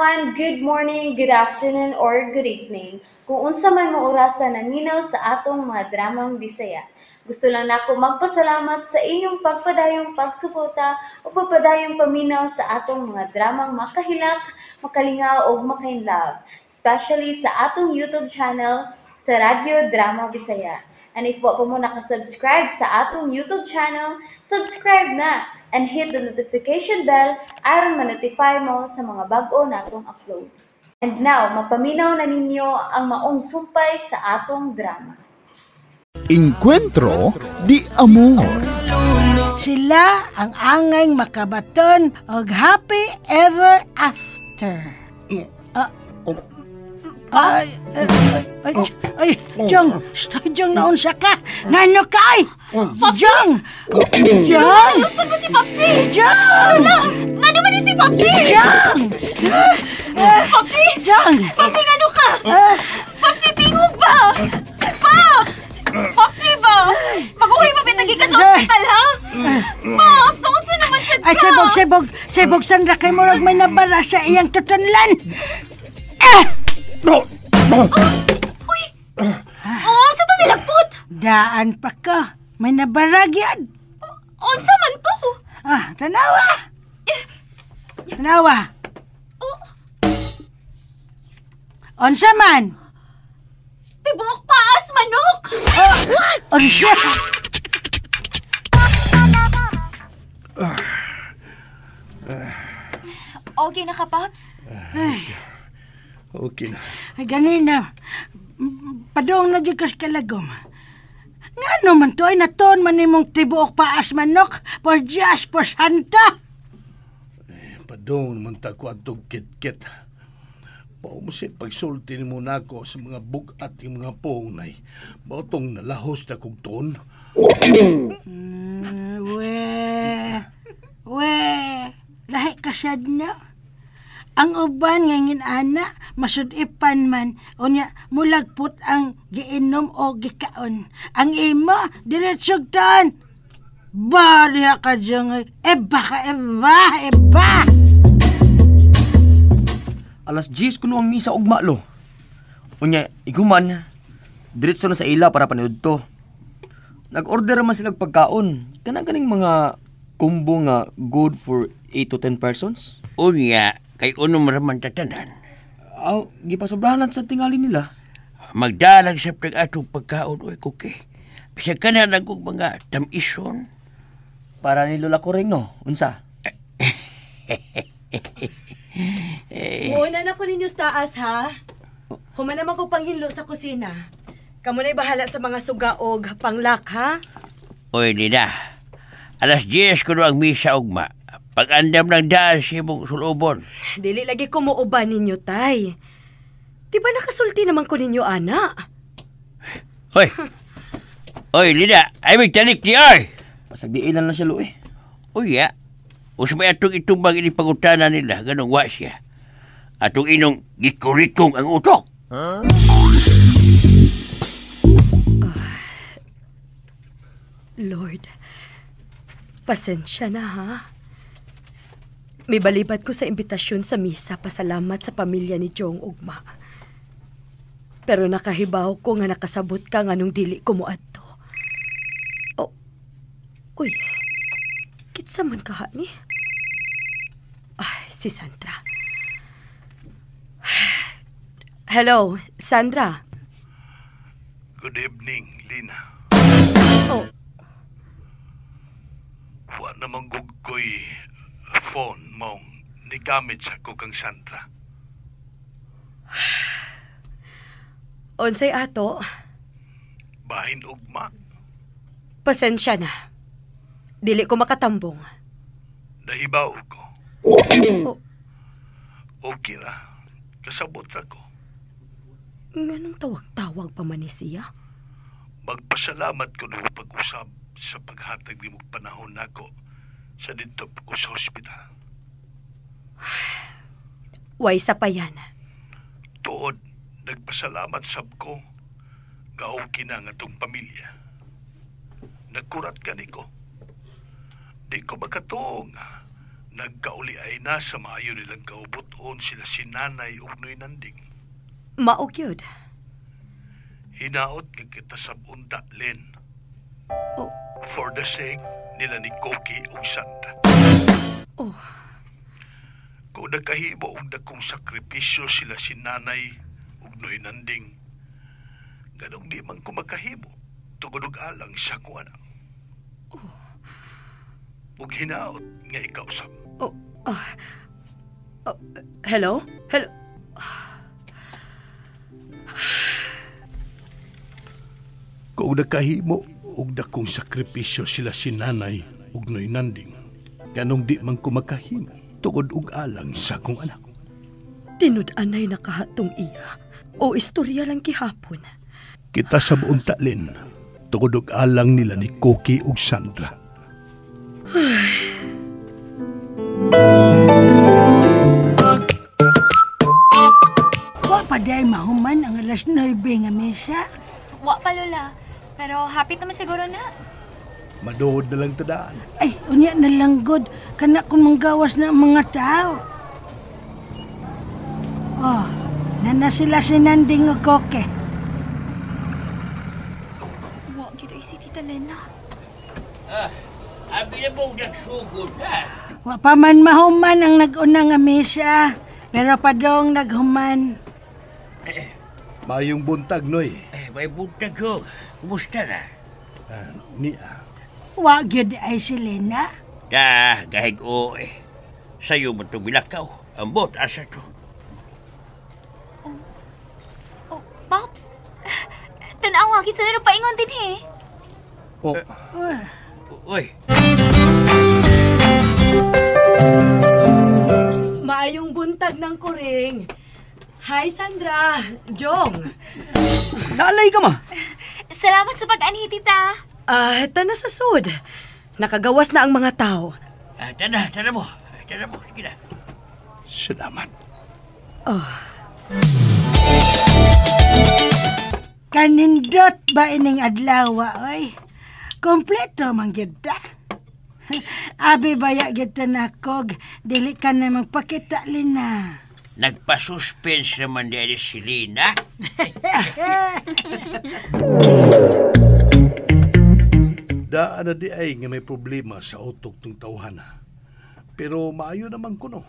Everyone, good morning, good afternoon, or good evening. Kung unsa man mo orasa naminaw sa atong mga dramang Bisaya. Gusto lang nako magpasalamat sa inyong pagpadayong pagsuporta o pagpadayong paminaw sa atong mga dramang makahilak, makalingaw ug makainlove, especially sa atong YouTube channel sa Radyo Drama Bisaya. And if wa pa mo nakasubscribe sa atong YouTube channel, subscribe na and hit the notification bell aron ma-notify mo sa mga bag-o natong uploads. And now, mapaminaw na ninyo ang maong sumpay sa atong drama. Encuentro di Amor. Sila ang angay makabaton og happy ever after. Ay, ay, ay, ay, Jong, ay, Jong, naunsa ka? Ngano ka, ay? Jong! Jong! Ano si Popsy? Jong! Ngano man ni si Popsy? Jong! Popsy? Jong! Popsy, ngano ka? Popsy, tingog ba? Pops! Popsy ba? Maguhay ba bitagi ka sa ospital, ha? Pops, unsa naman sad ka? Ay, sibog, sibog, sibog, Sandra, kay murag may nabara sa iyang tutunlan. Eh! Uy! Oh, unsa to nilagpot? Daan pa ka. May nabara gyud. Unsa man to? Ah, tanawa. Tanawa. Oh. Unsa man? Tibuok paas manok! Unsa? Okay na ka, Pops? Okay na. Ay, ganina. Padong na dyan kas kalagom. Nga naman to, ay naton man nimong tibuok paas manok por Diyos, por Santa. Eh, padong naman ta ko atong kit-kit. Paumusi pagsulti ni mo nako sa mga bugat yung mga pongnay. Bautong nalahos na kong ton. We, we, lahi ka sad na. Ang uban nga nginana, masudipan man, unya mulagpot ang giinom o gikaon. Ang imo, diretsog taon. Bariya ka dyan. Eba ka, eba, eba! Alas 10 kuno ang misa ugma lo. Unya, iguman, diretso na sa ila para paniud to. Nag-order man sila og pagkaon. Kanang kaning mga combo nga good for 8 to 10 persons. Unya, kay unom raman tatanan. Aw, gipasobrahan sa tingali nila. Magdalag sa pag atong pagkaon, oy, kuki. Bisag ka na lang kong mga tamison. Para ni Lola Coring, no? Unsa? Muna na ko ninyo sa taas, ha? Human naman ko panghinlo sa kusina. Kamu na'y bahala sa mga sugaog panglak, ha? Oy, Nina. Alas 10 ko ang misa ugma. Pag-andam ng daan sa imong sulubon. Dili lagi ko muuban ninyo, tay. Di ba nakasulti naman ko ninyo, ana? Hoy! Oy, Lina, ay may talik ni ay! Pasagdiilan na siya, Lu, eh. Uy, ya. Usmay atong itubang ini pangutana nila, ganong wa siya. Atong inong gikurikong ang utok. Huh? Lord, pasensya na ha. May balibat ko sa imbitasyon sa misa pasalamat sa pamilya ni Jong Ugma. Pero nakahibaw ko nga nakasabot ka nga nung dili ko moadto. Oh, uy, kitsa man ka ni? Ay, si Sandra. Hello, Sandra. Good evening, Lina. Oh. Wa namang gugkoy phone mong nigamit sa ko kang Sandra. Unsay ato? Bahin ugma. Pasensya na. Dili ko makatambong. Nahibaw ko. Oh. Okay ra. Kasabot ra ko. Nganong tawag-tawag pa man ni siya? Magpasalamat ko nung pag-usap sa paghatag ni mong panahon nako sa dito ko sa ospital. Way sa payan. Tuod, nagpasalamat sab ko. Gaong kina nga tong pamilya. Nagkurat ka ni ko. Di ko makatuong. Nagkauli ay na sa maayo nilang kaubuton sila si Nanay ug Noy Nanding. Mao gyud. Hinaot nga kita sabunta, Len. Oh. For the sake nila ni Koki ug Sandra. Oh. Kung nagkahimo og dakong sakripisyo sila si Nanay ug Noy Nanding, ganong di man ko makahimo tungod og alang sa akong anak. Oh. Ug hinaot nga ikaw sab. Oh. Oh, hello? Hello? Kung nagkahimo og dakong sakripisyo sila si Nanay ug Noy Nanding, ganong di man ko makahimo tungod og alang sa akong anak. Tinud-anay nakahatong iya o istorya lang gihapon. Kita sa buong talin tungod og alang nila ni Koki ug Sandra. Wa pa day mahuman ang 9:00 nga misa. Wa pa, Lola. Pero hapit naman siguro na. Maduod na lang tadaan. Ay, unya na lang god. Kana kung manggawas na ang mga tao. Oh, nana sila si Nanding o Koke. Wa, gito si Tita Lena. Abi na mong nagsugod, ha? Wa pa man mahuman ang nag-una nga misa. Pero padong naghuman. Mayong buntag, Noy. Eh, may buntag, Jong. Kumusta na? Niya. Wa gyud ay si Lena. Da, gahig o eh. Sa'yo mo itong bilakaw. Ambot, asa to. Oh, Pops. Tanawa, kisa na paingon din eh. Oh. Uy. Maayong buntag ng kuring. Hi, Sandra. Jong. Naalay ka, ma. Salamat sa pag-anhi, tita. Tana sa sud. Nakagawas na ang mga tao. Tana, tana mo. Tana mo. Sige na. Salamat. Oh. Kanindot ba ining adlaw, oy? Kompleto man gyud ta. Abi baya gyud ta nakog, dili ka na magpakita, Lina. Nagpa-suspense naman dahil si Lina. Daan na di ay nga may problema sa utok ng tawhana. Pero maayo naman kuno.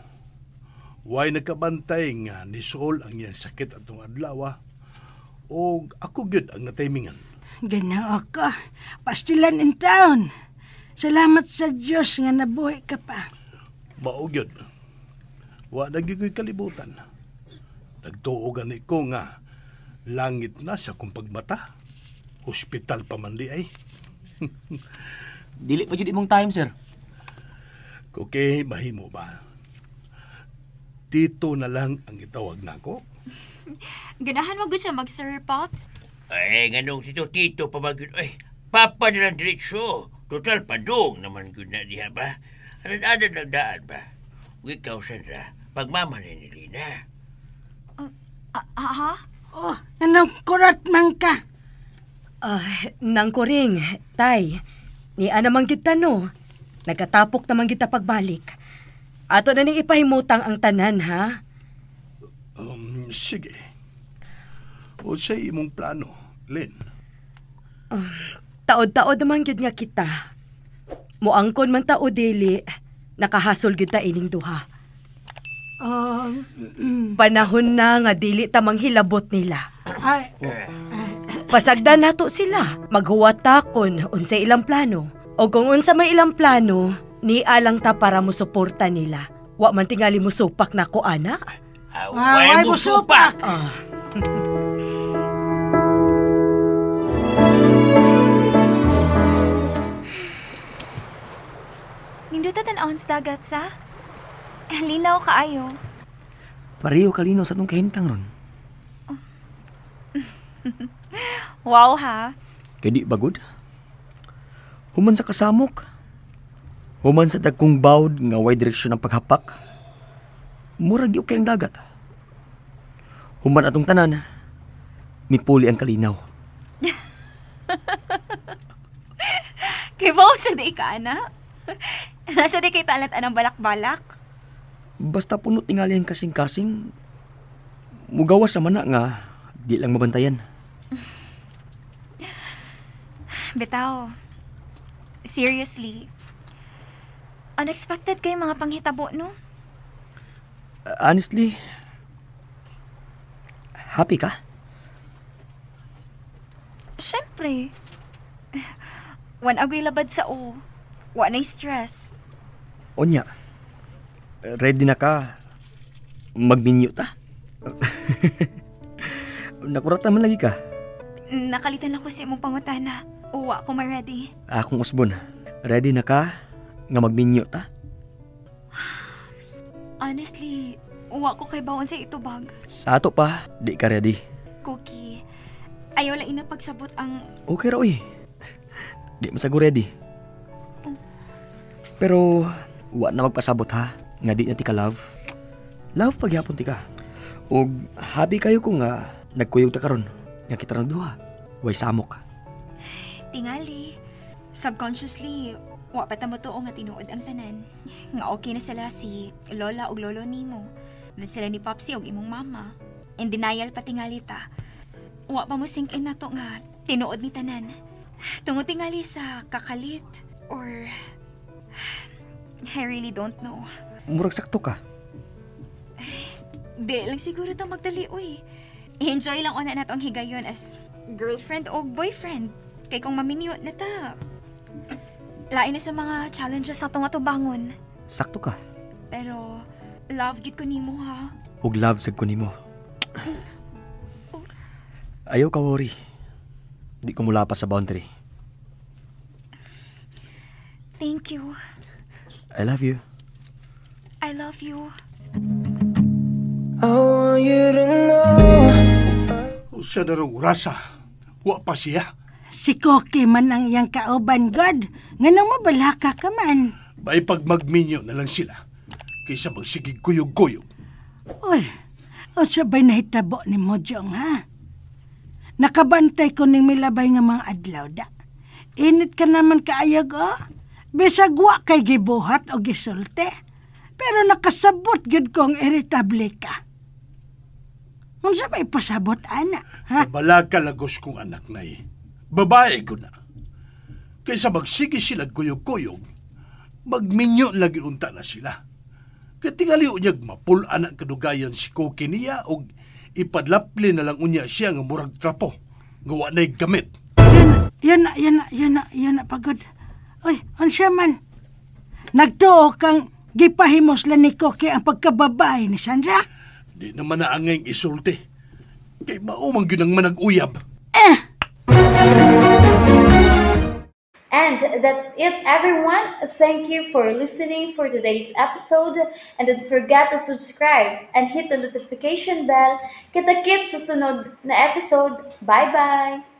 Way nagkabantay nga ni Sol ang iyang sakit atong adlaw. O ako gyud ang natimingan. Ginoo ko, pastilan in town. Salamat sa Diyos nga nabuhi ka pa. Mao gyud. Wa na gyud ko'y kalibutan. Nagtuo gani ko nga langit na sa akong pagmata. Hospital pa man di ay. Dili pa gyud imong time, sir. Kuki, mahimo ba? Tito na lang ang itawag nako. Ganahan mo gud siya mag-sir, Pops. Ay, ganong tito-tito pa ba gyud? Ay, papa na lang diretso. Total, padung naman gyud na diha ba? Anad-anad lang daan ba? Ug ikaw, Sandra, pagmama na ni Lina. Ha? Oh, anong kurat man ka? Nang kuring, tay. Niya namang kita, no? Nagkatapok namang kita pagbalik. Ato na ning ipahimutang ang tanan, ha? Sige. O sa imong plano, Lynn? Taod-taod naman gyud nga kita. Muangkon man ta o dili, nakahasol gyud ta ining duha. Panahon na nga dili ta manghilabot nila. Ay. Pasagdan nato sila. Maghuwat ta kun unsay ilang plano. O kung unsa may ilang plano, niya lang ta para musuporta nila. Wa man tingali musupak nako, ana. Way musupak. Ninduta tan-awon sa dagat sa? Linaw kaayo. Pareho kalinaw sa atong kahimtang ron. Oh. Wow ha. Kay di ba good? Human sa kasamok. Human sa dagkong bawd nga way direksyon ang paghapak. Murag di okay ang dagat. Human atong tanan, mipuli ang kalinaw. Kay ba sa di ka, ana? Nasa di kay talat anang balak-balak? Basta puno tingali ang kasing-kasing, mugawas naman na nga, di lang mabantayan. Bitaw, seriously, unexpected kay mga panghitabo, no? Honestly, happy ka? Siyempre. Wan agoy labad sa o. Wa na'y stress. Onya, ready na ka magminyo ta? Nakurat naman lagi ka. Nakalitan ako sa imong pangutana. Uwa ko ma-ready. Akong usbon, ready na ka nga magminyo ta? Honestly, uwa ko kay bawon sa itubag. Sa ato pa, di ka ready. Cookie, ayaw lang ina pagsabot ang... Okay ra, uy. Di masago ready. Pero, wa na magpasabot ha, nga di na ti ka love. Love pagyapon ti ka. Og happy kayo kung nga nagkuyog ta karon, nga kita nang duha. Way samok. Tingali, subconsciously, wa pa ta motuo nga tinuod ang tanan. Nga okay na sila si Lola og Lolo nimo. Then sila ni Popsy og imong mama. In denial pa tingali ta. Wa pa mo sink in nato nga tinuod ni tanan. Tungod tingali sa kakalit or I really don't know. Murag sakto ka. Di lang siguro ta magdali, uy. Enjoy lang una nato ang higayon as girlfriend o boyfriend. Kay kung maminyo na ta, lain na sa mga challenges sa atong atubangon. Sakto ka. Pero love gid ko nimo ha. Og love sad ko nimo. Ayaw ka worry. Di ko mula pa sa boundary. Thank you. I love you. I love you. I want you to know. Usa na rong orasa. Wa pa siya. Si Koki man ang iyang kauban, God. Nganong mabalaka ka man. May pagmagminyo na lang sila. Kaysa magsigig kuyog-kuyog. Uy, unsa ba'y nahitabo ni mo, Jong, ha? Nakabantay ko ning milabay nga mga adlaw, da. Init ka naman kaayag, oh. Bisag wa kay gibuhat o gisulte. Pero nakasabot gyud kong irritable ka. Unsa may pasabot, ana, ha? Balaka lagos kong anak na eh. Babae ko na. Kaysa magsige sila kuyog-kuyog, magminyo lagi unta na sila. Katingali unyag mapul anak kadugayan si Koki niya og ipadlapli na lang unya siya nga murag trapo. Nga wa na'y gamit. Yan na, yan na, yan na, yan na, pagod. Uy, unsa man? Nagtuo kang gipahimos lang ni Koki ang pagkababae ni Sandra? Di naman na angay isulti. Kay maumang gyud ang manag-uyab. Eh! And that's it, everyone. Thank you for listening for today's episode. And don't forget to subscribe and hit the notification bell. Kita-kits sa sunod na episode. Bye-bye!